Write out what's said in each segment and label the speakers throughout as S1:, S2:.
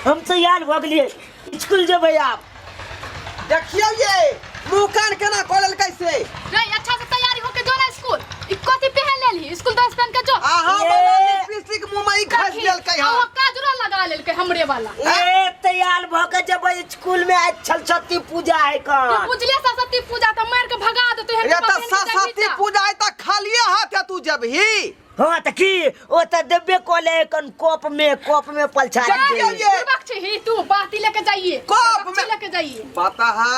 S1: हम तैयार भऽ गेलियै, स्कूल जेबै आब।
S2: देखियौ ये मुंह कान केना कऽ लेलकै से।
S3: नहीं, अच्छा से तैयारी होके जो ना स्कूल। ई कथी पहन लेलही? स्कूल ड्रेस पहन के जो।
S2: अहाँ
S1: ये।
S2: वाला लिपस्टिक मुंह में ई घस लेलकै
S3: आ
S2: हन।
S3: वो काजरो लगा लेलकै हमरे वाला।
S1: ए, तैयार भऽ के जेबै स्कूल में, आज सरस्वती पूजा है
S3: जे
S1: कन।
S3: बुझलिए सरस्वती पूजा त मार के भगा देतै।
S2: रे तऽ सरस्वती पूजा है तऽ खालिए हाथ है तू जबही।
S1: हाँ तऽ की ओ तऽ देबे कऽ ले कन कप में, कप में पलछा
S2: जाइए।
S1: दे।
S2: ये।
S3: बुड़बक छी तू, बाती लेके जाइए।
S2: कप में-
S3: लेके जाइए।
S2: बताहा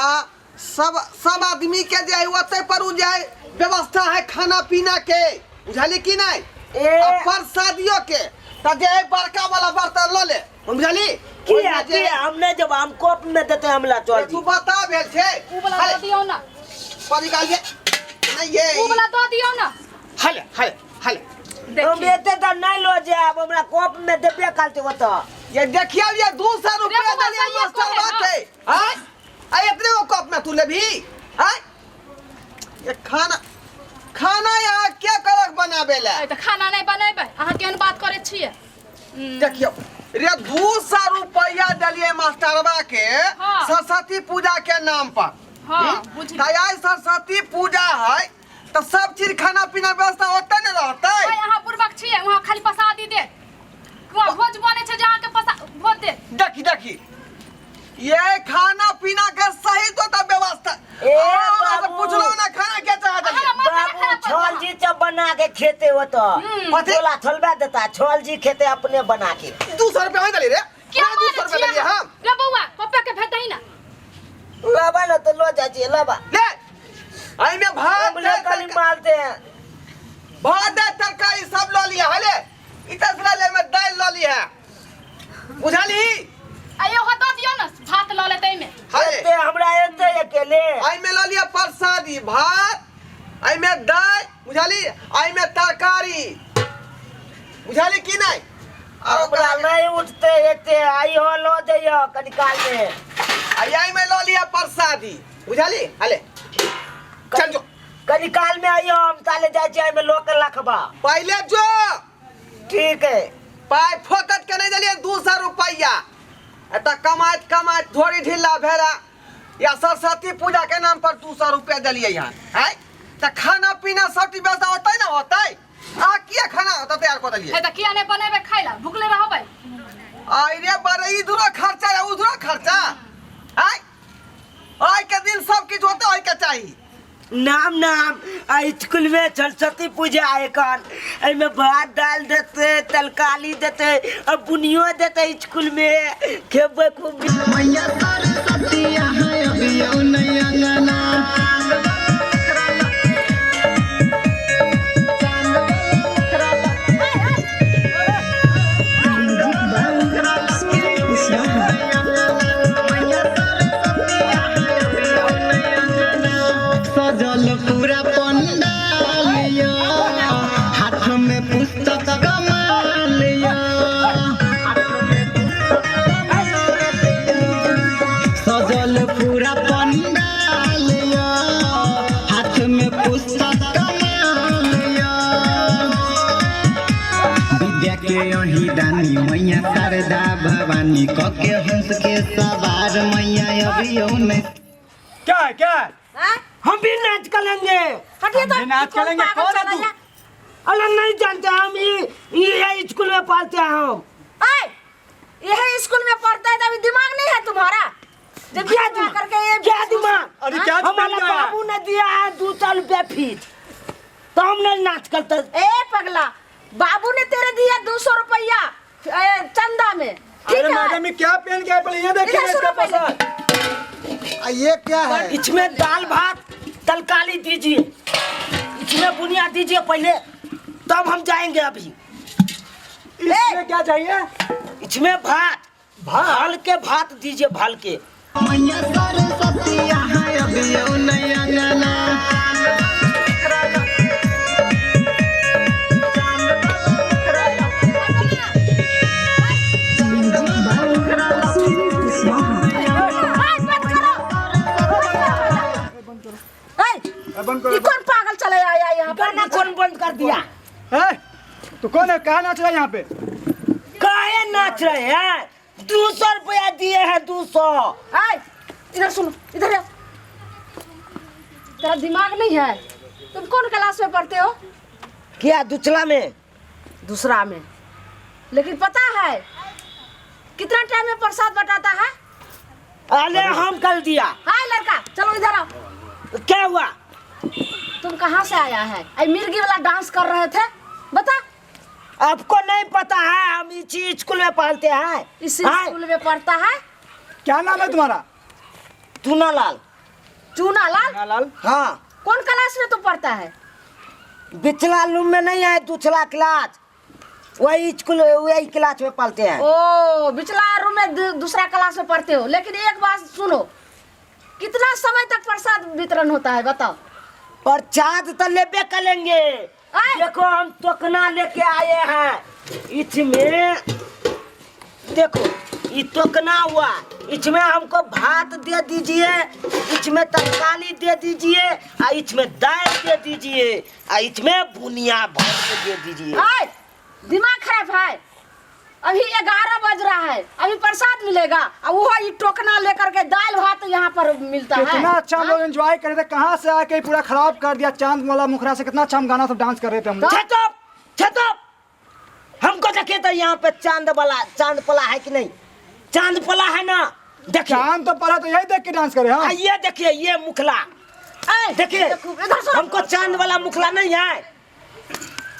S2: सब सब आदमी के जे है ओते पर उ जे है व्यवस्था है खाना पीना के, बुझली कि नहीं?
S1: ए।
S2: आ प्रसादियो के त जे है बड़का वाला बर्तन ल ले, बुझली?
S1: की
S2: ओहिमे
S1: है,
S2: जे
S1: की है, हम नहीं जब हम कप में देते हमला चल
S2: तू
S1: जी।
S2: बता भेल छै।
S3: उ वाला
S2: हले,
S3: दऽ दियौ ना।
S2: पर निकाल के नहीं ये
S3: उ वाला दऽ दियौ ना।
S2: हले हले हले।
S1: हम
S3: देखी।
S1: एते तऽ नहीं लो जायब, हमरा कप में देबे कालते ओतऽ।
S2: ये देखियो ये 200 रुपया
S3: रे बौआ,
S2: देलियै
S3: सहिए
S2: मास्टर
S3: कहै
S2: बात
S3: हँ।
S2: है। आय आ इतने वो कप में तू लेबही? आय ये खाना खाना यहाँ के करक बनाबे ला?
S3: ए, तऽ खाना नहि बनेबै? अहाँ केहन बात करै छियै?
S2: देखियो रे, 200 रुपया देलियै मास्टरवा के
S3: हाँ।
S2: सरस्वती पूजा के नाम पर।
S3: हाँ, बुझलियै।
S2: तऽ आइ सरस्वती पूजा है तऽ सब चीज खाना पीना व्यवस्था ओतऽ ने रहतै।
S3: ओए, अहाँ बुड़बक छियै, वहाँ खाली प्रसादी देत। वहाँ भोज बनै छै जे अहाँके भोज देत।
S2: देखी देखी ये खाना पीना के सही तो तब व्यवस्था।
S1: ए,
S2: अहाँ हमरा से
S1: बाबू।
S2: पुछलहुँ ना खाना के चाहत
S3: अहाँ
S2: है?
S3: माथा
S1: बाबू
S3: खराब कर
S1: छल जी सब बना के खेते हो तो
S2: कथी?
S1: बोला थोलबा देता, छल जी खेते अपने बना के।
S2: 200 रुपया हो देली रे।
S3: क्या
S2: दू सौ
S3: मारै
S2: रुपया
S3: छियै
S2: देलियै
S3: अहाँ?
S2: हम।
S3: रे बौआ, पप्पा के भेज दही ना।
S1: लाबा ना तो लो जा जी लाबा।
S2: ले एहिमे भात
S1: हमले
S2: दालि,
S1: खाली मारते हैं।
S2: भात दालि तरकारी सब लऽ लिअ। हले इधर से ले में दालि लऽ लिअ, बुझलही?
S3: आ एहो दऽ दियौ ने, भात लऽ लेतै एहिमे।
S2: हले
S1: एते हमरा एते अकेले।
S2: एहिमे लऽ लिअ प्रसादी भात, एहिमे दालि, बुझलही? एहिमे तरकारी, बुझलही कि नहि? आरो
S1: हमरा नहीं उठते एते, आई हो लो जइयो कनी काल में।
S2: आ एहिमे लऽ लिअ प्रसादी, बुझलही? हले चल जो।
S1: कनी काल में आइयो, हम ताले जाइ छियै, एहिमे लो के लखबा।
S2: पहिले जो।
S1: ठीक है।
S2: पाइ फोकट के नहि देलियै 200 रुपैआ। एतऽ कमाइत कमाइत झोरी ढिल्ला भेला या सरस्वती पूजा के नाम पर 200 रुपया देलियै हन। आँय तऽ खाना पीना सब चीज व्यवस्था होतै ने होतै? अहाँ किया खाना ओतऽ तैयार कऽ देलियै?
S3: हे, तऽ किया नहि बनेबै खाइ ला? भुखले रहबै?
S2: आइ रे बड़े, इधरो खर्चा या उधरो खर्चा। आँय आइ के दिन सब किछु होतै होइके चाही।
S1: नाम नाम आ स्कूल में सरस्वती पूजा है कन, एहिमे भात दाल देते, तरकारी देते और बुनियो देते, स्कूल में खेबै खूब।
S4: मैया सरस्वती अहाँ अबियौ नै अंगना। सजल पूरा पंडाल यो, हाथ में पुस्तक कमाल यो। सजल पूरा पंडाल यो, हाथ में पुस्तक कमाल यो। विद्या के अही दानी मैया शारदा भवानी, कके हंस के सवार मैया अबियौ नै।
S5: क्या है, क्या है?
S6: हाँ?
S1: हम भी नाच करेंगे।
S6: हटिए तो।
S5: हम भी नाच
S6: कौन
S5: करेंगे।
S6: पागल
S5: कौन है
S6: चला
S5: तू?
S6: गया?
S1: अरे नहीं जानते हम, ये स्कूल में पढ़ते हैं हम।
S6: ऐ, यही स्कूल में पढ़ता है तो अभी दिमाग नहीं है तुम्हारा? जब
S1: क्या
S6: भी
S1: दिमाग?
S6: करके ये
S1: क्या दिमाग?
S5: अरे क्या
S1: हमारा
S5: दिमाग है?
S1: बाबू ने दिया है 200 रुपया फीस, तो हम नहीं नाच करते।
S6: ए पगला, बाबू ने तेरे दिया 200 रुपया चंदा में, ठीक
S5: अरे
S6: है?
S5: मैडम, ये क्या पहन के आए? पहले ये देखिए
S6: इधर
S5: इसका
S6: सुनो पहले।
S5: पोशाक।
S2: आ ये क्या है?
S1: इसमें दाल भात तरकारी दीजिए, इसमें बुनिया दीजिए पहले, तब हम जाएंगे अभी।
S5: इसमें क्या चाहिए?
S1: इसमें भात, भाल के भात दीजिए, भाल के।
S4: मैया सरस्वती अहाँ अबियौ नै अंगना।
S6: ऐ, बंद करो। ऐ,
S5: बंद करो।
S6: ये कौन पागल चले आया यहाँ पर?
S1: गाना कौन बंद कर दिया?
S5: ए, तो कौन है, कहाँ नाच रहा है यहाँ पे?
S1: काहे नाच रहे हैं? 200 रुपया दिए हैं 200।
S6: आए इधर सुनो, इधर आओ। तेरा दिमाग नहीं है? तुम कौन क्लास में पढ़ते हो?
S1: क्या दूसरा में?
S6: दूसरा में। लेकिन पता है कितना टाइम में प्रसाद बटाता है?
S1: अरे हम कर दिया।
S6: हाय लड़का, चलो इधर आओ।
S1: क्या हुआ?
S6: तुम कहाँ से आया है? आई मिर्गी वाला डांस कर रहे थे, बता।
S1: आपको नहीं पता है, हम इसी स्कूल में पढ़ते हैं।
S6: इसी
S1: हाँ?
S6: स्कूल में पढ़ता है।
S5: क्या नाम है तुम्हारा?
S1: चूनालाल।
S6: चूनालाल?
S5: लाल।
S1: हाँ।
S6: कौन क्लास में तुम पढ़ता है?
S1: बिचला रूम में नहीं है, दूसरा क्लास, वही स्कूल वही क्लास में पढ़ते हैं।
S6: ओ बिचला रूम में दूसरा क्लास में पढ़ते हो। लेकिन एक बात सुनो, कितना समय तक प्रसाद वितरण होता है बताओ?
S1: प्रसाद तो लेबे करेंगे।
S6: आए।
S1: देखो हम टोकना लेके आए हैं, इसमें देखो ये टोकना हुआ, इसमें हमको भात दे दीजिए, इसमें तरकारी दे दीजिए, आ इसमें दाल दे दीजिए, आ इसमें बुनिया भर के दे दीजिए।
S6: आए, दिमाग खराब है। अभी 11 बज रहा है, अभी प्रसाद मिलेगा और वो ये टोकना लेकर के दाल भात यहाँ पर मिलता है।
S5: कितना अच्छा हम लोग एंजॉय कर रहे थे, कहाँ से आके पूरा खराब कर दिया। चांद वाला मुखरा से कितना अच्छा हम गाना सब डांस कर रहे थे हम लोग।
S1: छत अप, छत अप। हमको देखिए तो यहाँ पे चांद वाला, चांद पला है कि नहीं? चांद पला है ना, देखिए।
S5: चांद तो पड़ा तो यही देख के डांस करे। हाँ
S1: ये देखिए, ये मुखला देखिए, हमको चांद वाला मुखला नहीं है।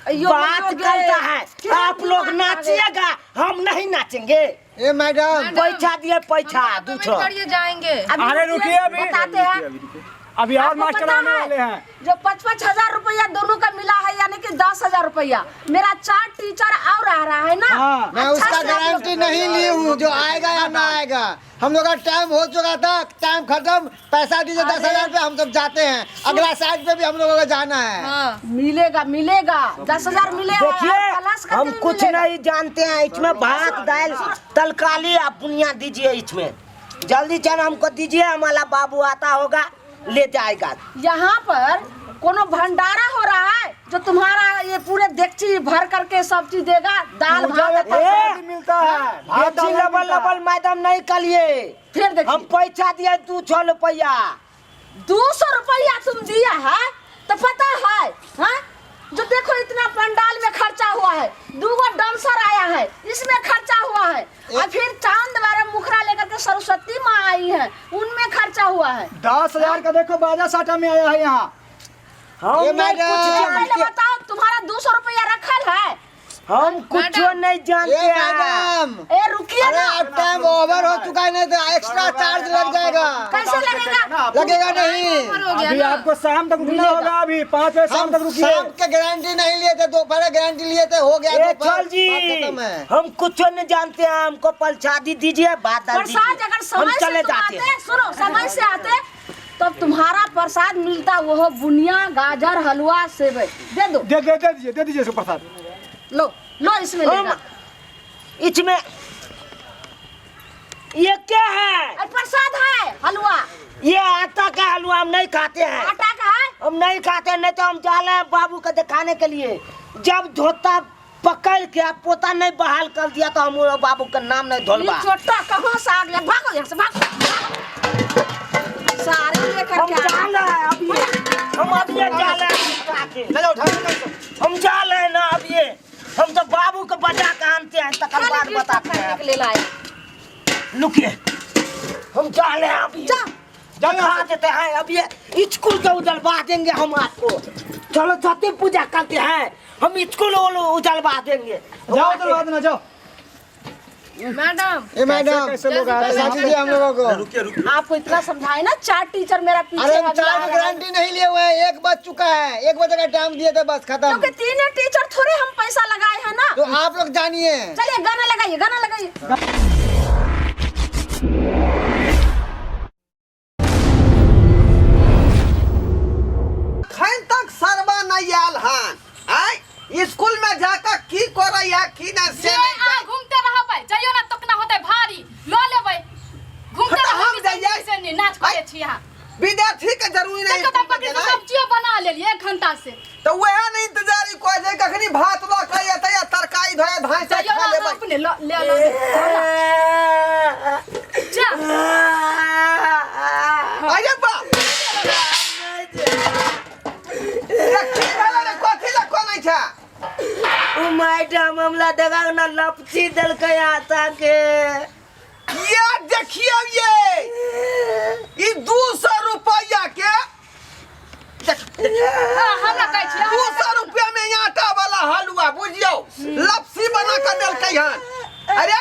S1: बात करता है, आप लोग नाचिएगा, हम नहीं नाचेंगे।
S4: ए मैडम
S1: पैसा दिए, पैसा दूसरा
S3: जाएंगे।
S5: अरे रुकिए अभी,
S6: बताते हैं
S5: अभी और
S6: आपको
S5: मास्टर
S6: पता
S5: आने
S6: है,
S5: वाले हैं।
S6: जो 5-5 हजार रुपया दोनों का मिला है, यानी कि 10,000 रुपया। मेरा 4 टीचर और आ रहा है ना।
S5: हाँ।
S4: मैं
S6: अच्छा
S4: उसका
S6: से आप लोग-
S4: गारंटी नहीं ली हूँ जो आएगा या ना आएगा। हम लोग का टाइम हो चुका था, टाइम खत्म। पैसा दीजिए 10,000 रुपये, हम सब जाते हैं। अगला साइड पे भी हम लोगों को जाना है।
S6: मिलेगा मिलेगा, 10,000 मिलेगा।
S1: देखिए
S6: प्लस करके
S1: हम
S6: भी
S1: कुछ
S6: मिलेगा।
S1: नहीं जानते हैं, इसमें भात दाल तरकारी आप बुनिया दीजिए, इसमें जल्दी चल हमको दीजिए, हमारा बाबू आता होगा ले जाएगा।
S6: यहाँ पर कोनो भंडारा हो रहा है जो तुम्हारा ये पूरे डेगची भर करके सब चीज देगा, दाल
S5: पूजा
S6: भात।
S5: में प्रसाद मिलता है, भात
S1: डेगची
S5: दाल
S1: लबल
S5: मिलता है।
S1: लबल मैडम नहीं करिए।
S6: फिर देखिए
S1: हम पैसा दिए 200 रुपया।
S6: 200 रुपया तुम दिया है तो पता है हाँ? जो देखो इतना पंडाल में खर्चा हुआ है, दूगो डांसर आया है इसमें खर्चा हुआ है, और फिर चांद वाला मुखरा लेकर के सरस्वती माँ आई है उनमें खर्चा हुआ है।
S5: 10,000 का देखो बाजा साटा में आया है यहाँ।
S1: हम
S4: ये
S1: नहीं
S4: मैडम।
S1: कुछ
S6: पहले
S1: जानते,
S6: बताओ तुम्हारा 200 रुपया रखल है?
S1: हम कुछ नहीं जानते
S4: ए
S1: हैं।
S4: मैडम,
S6: ए रुकिए
S4: अरे
S6: ना।
S4: अब टाइम ओवर हो चुका है, नहीं तो एक्स्ट्रा चार्ज लग जाएगा।
S6: कैसे लगेगा?
S4: लगेगा नहीं।
S5: अभी आपको शाम तक रुकना होगा, अभी 5 बजे शाम
S4: हम
S5: तक रुकिए।
S4: शाम के गारंटी नहीं लिए थे, दोपहर गारंटी लिए थे, हो गया
S1: ए
S4: दोपहर,
S1: चल जी,
S4: बात खत्म है।
S1: हम कुछ नहीं जानते हैं, हमको प्रसादी दीजिए, भात दाल
S6: प्रसाद
S1: दीजिए।
S6: अगर
S1: हम
S6: समय से
S1: चले
S6: तुम
S1: जाते
S6: आते
S1: हैं।
S6: सुनो समय से आते तब तुम्हारा प्रसाद मिलता, वो हो बुनिया गाजर हलवा सेवई दे दो।
S5: दे दे दे दीजिए, दे दीजिए इसको प्रसाद।
S6: लो लो इसमें
S1: हम
S6: लेगा।
S1: इसमें ये क्या है?
S6: अरे प्रसाद है हलवा।
S1: ये आटा का हलवा हम नहीं खाते हैं।
S6: आटा का है?
S1: हम नहीं खाते, नहीं तो हम जा रहे हैं बाबू को दिखाने के लिए। जब धोता पकड़ के आप पोता नहीं बहाल कर दिया तो हम वो बाबू का नाम नहीं
S6: ये
S1: धोलबा।
S6: छोटा कहाँ से आ गया? भागो यहाँ से, भागो सारे लेकर
S1: हम
S6: के
S1: जा
S6: आ
S1: रहे हैं अभी, हम अभी जा रहे हैं उठा के।
S5: ले जाओ, उठा के ले जाओ।
S1: हम जा रहे हैं ना अभी, हम तो बाबू को बजा के आनते हैं तकर
S6: खाली
S1: बाद
S6: डिस्टर्ब
S1: बताते
S6: करने
S1: हैं।
S6: के लिए लाए।
S1: लुकिए, हम जा रहे हैं अभी।
S6: जा।
S5: जाओ यहाँ
S1: दिखा देते हैं अब ये स्कूल के उजलवा देंगे हम आपको। चलो छठी पूजा करते हैं, हम स्कूल उजलवा देंगे।
S5: जाओ उधर बाद ना जाओ।
S3: मैडम
S4: ए मैडम,
S5: कैसे लोग आ रहे
S4: पैसा
S5: हैं?
S4: दीजिए हम लोगों को।
S6: आपको इतना समझाए ना, 4 टीचर मेरा पीछे
S4: अरे हम
S6: अभी
S4: चार
S6: आ
S4: की
S6: रहा है।
S4: गारंटी नहीं लिए हुए हैं, 1 बज चुका है, 1 बजे का टाइम दिए थे, बस खत्म।
S6: क्योंकि 3 टीचर थोड़े हम पैसा लगाए हैं ना।
S4: तो आप लोग जानिए।
S6: चलिए गाना लगाइए, गाना लगाइए।
S2: खन तक सरवा नहीं आयल हन। आय स्कूल में जाकर की करैया की ना से
S3: जे
S2: नहीं
S3: अहाँ घूमते रहबै जइयो ना तोकना होतै भारी लऽ लेबै। घूमते
S2: तऽ हम
S3: रहबै
S2: जइयै।
S3: से नहीं नाच करै छी अहाँ।
S2: विद्यार्थी के जरूरी नहीं
S3: देखो तऽ हम
S2: स्कूल में
S3: कखनी
S2: जेनाइ।
S3: सब्जियो बना लेलियै 1 घंटा से।
S2: तऽ वएह ने इंतजार करै छै कखनी भात लऽ के एतै आ तरकारी धोए धाँइ से
S3: जइयो
S2: खा
S3: ना
S2: लेबै।
S3: अपने लऽ ले लऽ।
S1: मैडम हमला देखा ना लपची देलकै आटा के।
S2: ये देखिए ये ई 200 रुपया के देख,
S3: हमरा कहै छियै
S2: 200 रुपया में ई आटा वाला हलुआ बुझियो लपसी बना के देलकै हन। अरे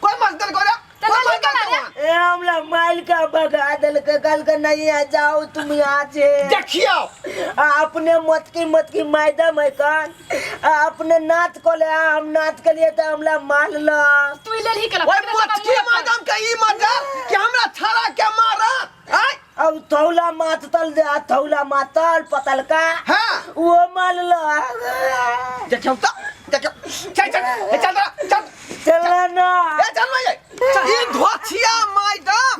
S2: कोई मत देलकै रे,
S3: तऽ
S2: कोई मत
S3: देलकै
S2: देलकै
S3: रे?
S2: हन?
S1: ए हमला माइल का भगा देलकै, कल के नहीं आ जाओ तुम यहाँ से।
S2: देखियो
S1: आ अपने मोटकी मोटकी मैडम है कन, आ अपने नाच को ले, आ हम नाच के लिए तो हमला मार लो।
S3: तू ई लेलही केला
S2: ओए मोटकी मैडम के ई मजा कि हमरा छड़ा के मारा आय।
S1: अब थौला मातल दे, आ थौला मातल पतलका
S2: हाँ।
S1: वो मार लो।
S2: देखियो तो देखियो, चल चल ए, चल चल चल
S1: चल ना
S2: ए चल ना ये ई धोछिया मैडम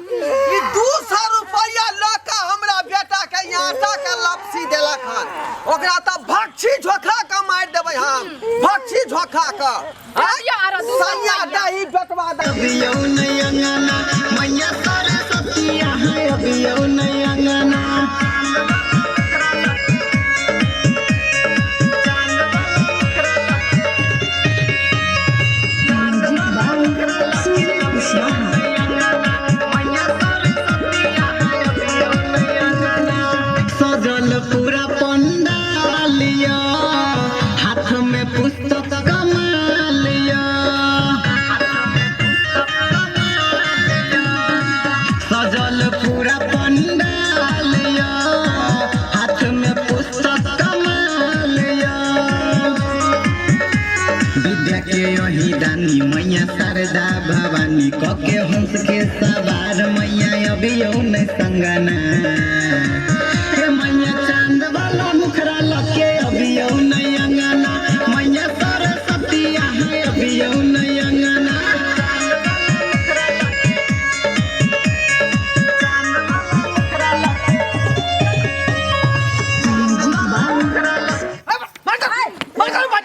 S2: ई 200 रुपया ल के हमरा बेटा के आटा के लपसी देलक हन। ओकरा त भक्षी झोखा के मारि देबै हम, भक्षी झोखा के।
S3: दे दियौ आरो 200
S2: सैया
S3: रुपैआ।
S2: दही बेटवा दही।
S7: अभियौ नहीं अंगना मैया सरस्वती है, अभियौ नहीं अंगना। सजल पूरा पंडालिया, हाथ में पुस्तक कमालिया, सजल पूरा पंडालिया, हाथ में पुस्तक कमालिया। विद्या के यही दानी मैया शारदा भवानी, कके हंस के सवार मैया अभियौ न संगना। हे मैया चांद वाला मुखरा लके अभियौ न अंगना, मैया सरस्वती है अभियौ न अंगना।
S2: मार कर मार कर मार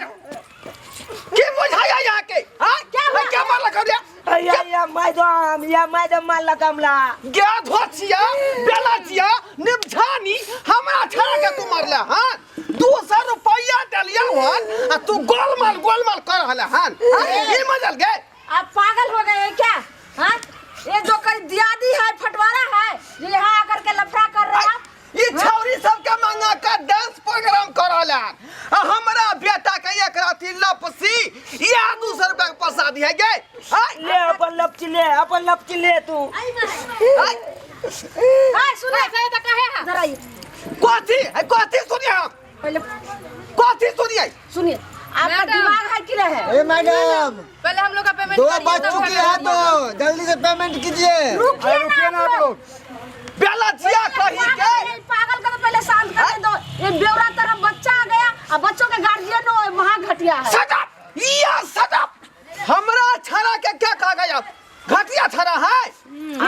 S2: की बुझाया यहाँ के? हाँ
S6: क्या हुआ?
S2: क्या मार लगा दिया?
S1: या या मैडम, या मैडम मार लगा हमला।
S2: गे धोचिया बेलाचिया निमझानी हमरा छड़ा के तू मारले हन। 200 रुपया देलिया हन आ तू गोलमाल गोलमाल कर रहले हन। ई मजल गे।
S6: आप पागल हो गए हैं क्या? हाँ ये जो कल दियादी है फटवारा है जो यहाँ आकर के लफड़ा कर रहा है।
S2: ई छौरी सब के मंगा के डांस प्रोग्राम कर रहले हन आ हमरा बेटा के एक राती लपसी या 200 रुपया के प्रसाद है गे। हाँ
S1: ले अपन लपची ले, अपन लपची ले तू।
S2: आय
S6: हाय सुने
S3: ऐसे तऽ कहे है
S6: जरा आइए
S2: कथी है कथी सुनिए हम
S6: पहले
S2: कथी सुनिए।
S6: सुनिए आपका
S3: मैडम।
S6: दिमाग है कि नहीं है?
S4: ए मैडम
S3: पहले हम लोग का पेमेंट
S4: 2
S3: करिए,
S4: बज
S3: तब
S4: चुकी
S3: खाना
S4: है तो जल्दी से पेमेंट कीजिए।
S6: रुकिए
S5: अरे रुकिए
S6: ना
S5: ना
S6: आप
S5: आप
S6: लोग।
S5: लोग।
S2: बेलचिया कही
S6: पागल
S2: के
S6: है, पागल का तो पहले शांत करने दो। ये बेवरा तरफ बच्चा आ गया और बच्चों के गार्जियन हो महा घटिया है।
S2: शट अप या शट अप। हमरा छड़ा के क्या कहा गया? घटिया छड़ा है।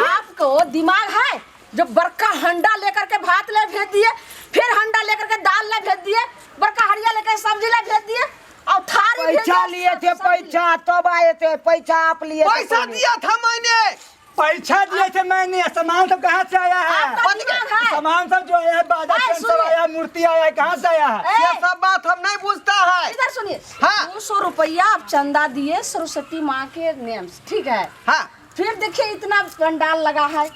S6: आपको दिमाग है जो बड़का हंडा लेकर के भात ले भेज दिए, फिर हंडा लेकर के दाल ले भेज दिए, बड़का हरिया लेकर सब्जी ले भेज दिए और थाली भेज
S1: पैसा
S6: दिए,
S1: लिए थे,
S6: सब सब्जी।
S1: पैसा तब आए थे, पैसा आप लिए थे
S2: पैसा
S1: पहले।
S2: दिया था मैंने,
S5: पैसा दिए थे मैंने, सामान सब कहाँ से आया है?
S6: आपका दिमाग है।
S5: सामान सब जो आया है, बाजा
S6: आए,
S5: टेंट सब
S6: सुनिए।
S5: आया, मूर्ति आया है, कहाँ से आया है?
S6: ए,
S2: ये सब बात हम नहीं पूछता है।
S6: इधर सुनिए।
S2: हाँ।
S6: 200 रुपया आप चंदा दिए सरस्वती माँ के नेम से, ठीक है?
S2: हाँ।
S6: फिर देखिए इतना पंडाल लगा है,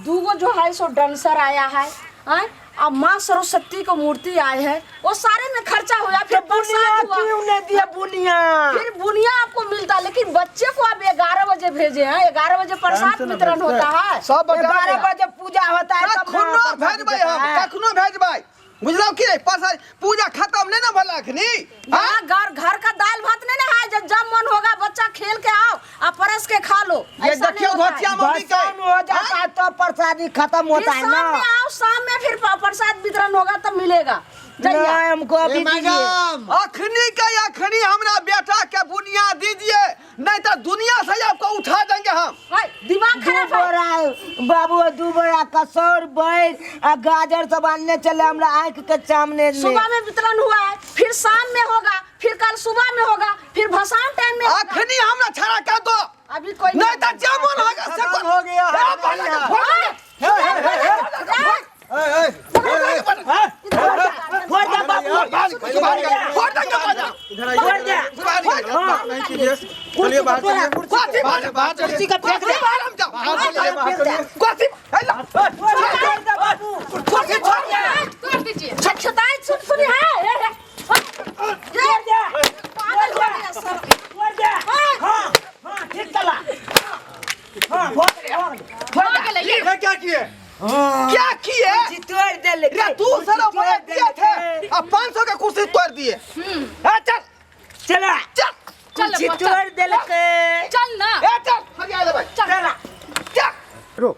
S6: दूगो जो है सो डांसर आया है, हाँ? अब माँ सरस्वती को मूर्ति आए है, वो सारे में खर्चा हुआ। फिर
S1: तो बुनिया
S6: प्रसाद हुआ।
S1: क्यों नहीं दिया बुनिया?
S6: फिर बुनिया आपको मिलता, लेकिन बच्चे को आप 11 बजे भेजे हैं, 11 बजे प्रसाद वितरण होता है।
S5: सब बता
S1: 12
S5: दिया।
S1: बजे पूजा होता है, तब ना
S2: कखनो
S1: प्रसाद
S2: भेजबै
S1: देता
S2: हम,
S1: है।
S2: कखनो भेजबै, बुझलौ कि नहीं? प्रसाद पूजा खत्म नहीं ना भला अखनी?
S6: यहाँ घर घर का दाल भात नहीं ना है, जब जब मन होगा बच्चा खेल के आओ और परस के खा लो।
S2: ये
S6: ऐसा नहीं
S2: देखियो
S6: होता है।
S2: धोतिया मम्मी के।
S1: भसान हो जाता है तो प्रसादी खत्म
S6: फिर
S1: होता है
S6: शाम
S1: ना।
S6: में आओ, शाम में फिर प्रसाद वितरण होगा तब मिलेगा। जाइए।
S1: नहीं, हमको
S4: ए
S1: अभी दीजिए।
S4: मैडम
S2: अखनी के अखनी हमरा बेटा के बुनिया दीजिए, नहीं तो दुनिया से आपको उठा देंगे हम।
S6: हाय, दिमाग
S1: दू
S6: खराब है।
S1: बोरा बाबू, दू बोरा कसौर बैर आ गाजर सब आनने चले हमरा आंख के सामने ले।
S6: सुबह में वितरण हुआ है, फिर शाम में होगा, फिर कल सुबह में होगा, फिर भसान टाइम में होगा।
S2: अखनी हमरा छड़ा के दो,
S6: अभी कोई
S2: नहीं तो जामुन होगा से
S5: खत्म हो गया है।
S2: ए, बाला के फोड़ दे।
S5: हे, हे, हे, हे, ए, ए,
S1: फोड़ दे बाबू,
S2: फोड़ देंगे बाजा।
S1: फोड़ दे।
S4: बाहर
S1: कुर्सी का फेंक दे।
S2: बाहर हम जाओ।
S4: बाहर चलिए, बाहर
S1: फेंक दे।
S4: चलिए।
S2: कुर्सी हे ला।
S1: छोड़ दे बाबू।
S2: कुर्सी छोड़ दे।
S3: तोड़ दीजिए।
S6: छछताई सुन सुनी है ए, ए,
S1: छोड़ दे।
S6: पागल हो गया सब।
S1: छोड़ दे। हाँ, हाँ, ठीक चला। हाँ, हो गया, हो गया।
S3: हो गेलै ये।
S5: ये क्या किए?
S2: क्या किए?
S1: कुर्सी तोड़ दे ले।
S2: रे 200 रुपया दिए थे, अब 500 के कुर्सी तोड़ दिए। ए चल।
S1: चला।
S2: चल।
S3: चल
S1: कुर्सी
S3: चल।
S1: तोड़ दे ले।
S3: चल ना।
S2: ए चल, हरिया ले भाई।
S1: चला।
S2: चल।
S4: रो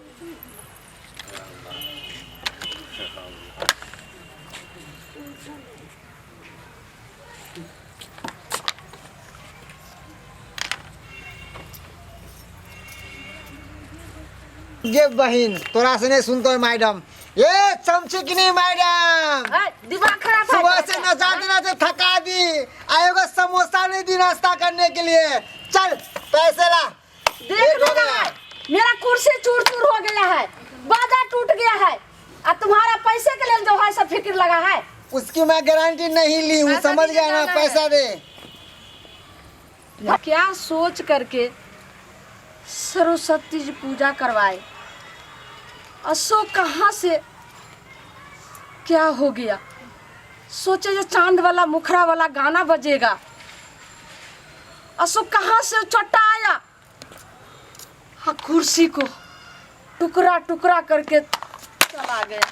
S4: गे बहिन, तोरा से नहीं सुनतो है मैडम। ये चमचे की नहीं मैडम।
S6: ए, दिमाग खराब है।
S4: सुबह से नचाते नाचते थका दी, आएगा समोसा नहीं दी नाश्ता करने के लिए। चल पैसे ला।
S6: देख
S4: लेट हो
S6: लेना
S4: गया।
S6: है, मेरा कुर्सी चूर चूर हो गया है, बाजा टूट गया है, और तुम्हारा पैसे के लिए जो है सब फिक्र लगा है।
S4: उसकी मैं गारंटी नहीं ली हूँ,
S3: पैसा
S4: समझ
S3: दीजिए,
S4: गया ना?
S3: जाना है।
S4: पैसा दे।
S6: क्या सोच करके सरस्वती जी पूजा करवाए, अशोक कहाँ से क्या हो गया। सोचे जो चांद वाला मुखड़ा वाला गाना बजेगा, अशोक कहाँ से चट्टा आया, हाँ कुर्सी को टुकड़ा टुकड़ा करके चला गया।